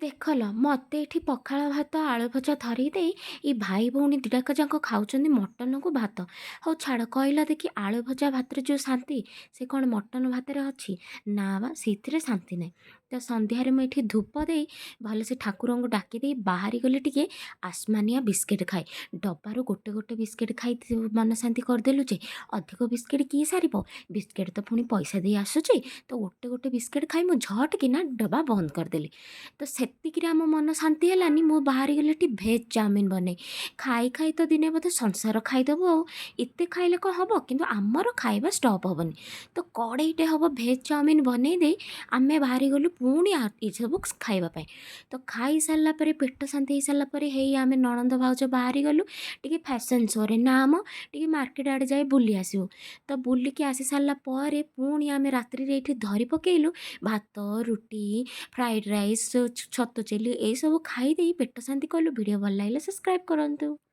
ଦେଖଲ, ମୋତେ ଏଠି ପଖାଳ ଭାତ ଆଳୁ ଭଜା ଧରେଇ ଦେଇ ଏଇ ଭାଇ ଭଉଣୀ ଦୁଇଟାକ ଯାକ ଖାଉଛନ୍ତି ମଟନକୁ ଭାତ। ହଉ ଛାଡ଼, କହିଲ ଦେଖି, ଆଳୁ ଭଜା ଭାତରେ ଯେଉଁ ଶାନ୍ତି, ସେ କ'ଣ ମଟନ ଭାତରେ ଅଛି? ନା ବା, ସେଇଥିରେ ଶାନ୍ତି ନାହିଁ। ତ ସନ୍ଧ୍ୟାରେ ମୁଁ ଏଠି ଧୂପ ଦେଇ ଭଲସେ ଠାକୁରଙ୍କୁ ଡାକି ଦେଇ ବାହାରି ଗଲି ଟିକେ ଆସମାନିଆ ବିସ୍କିଟ୍ ଖାଇ। ଡବାରୁ ଗୋଟେ ଗୋଟେ ବିସ୍କିଟ୍ ଖାଇ ମନ ଶାନ୍ତି କରିଦେଲୁ ଯେ ଅଧିକ ବିସ୍କିଟ୍ କିଏ ସାରିବ? ବିସ୍କିଟ୍ ତ ପୁଣି ପଇସା ଦେଇ ଆସୁଛି। ତ ଗୋଟେ ଗୋଟେ ବିସ୍କିଟ୍ ଖାଇ ମୁଁ ଝଟ୍ କିନା ଡବା ବନ୍ଦ କରିଦେଲି। ତ ସେତିକିରେ ଆମ ମନ ଶାନ୍ତି ହେଲାନି। ମୁଁ ବାହାରିଗଲି ଏଠି ଭେଜ୍ ଚାଉମିନ୍ ବନେଇ। ଖାଇ ଖାଇ ତ ଦିନେ ବୋଧେ ସଂସାର ଖାଇଦେବୁ ଆଉ। ଏତେ ଖାଇଲେ କ'ଣ ହେବ? କିନ୍ତୁ ଆମର ଖାଇବା ଷ୍ଟପ୍ ହେବନି। ତ କଡ଼େଇଟେ ହେବ ଭେଜ୍ ଚାଉମିନ୍ ବନେଇ ଦେଇ ଆମେ ବାହାରିଗଲୁ ପୁଣି ଏସବୁ ଖାଇବା ପାଇଁ। ତ ଖାଇସାରିଲା ପରେ, ପେଟ ଶାନ୍ତି ହେଇସାରିଲା ପରେ ହେଇ ଆମେ ନଣନ୍ଦ ଭାଉଜ ବାହାରିଗଲୁ ଟିକେ ଫ୍ୟାସନ୍ ଶୋରେ, ନା ମ, ଟିକେ ମାର୍କେଟ ଆଡ଼େ ଯାଇ ବୁଲି ଆସିବୁ। ତ ବୁଲିକି ଆସି ସାରିଲା ପରେ ପୁଣି ଆମେ ରାତ୍ରିରେ ଏଇଠି ଧରି ପକେଇଲୁ ଭାତ, ରୁଟି, ଫ୍ରାଏଡ଼୍ ରାଇସ୍, ଛତୁ ଚିଲି, ଏଇସବୁ ଖାଇଦେଇ ପେଟ ଶାନ୍ତି କଲୁ। ଭିଡ଼ିଓ ଭଲ ଲାଗିଲେ ସବସ୍କ୍ରାଇବ୍ କରନ୍ତୁ।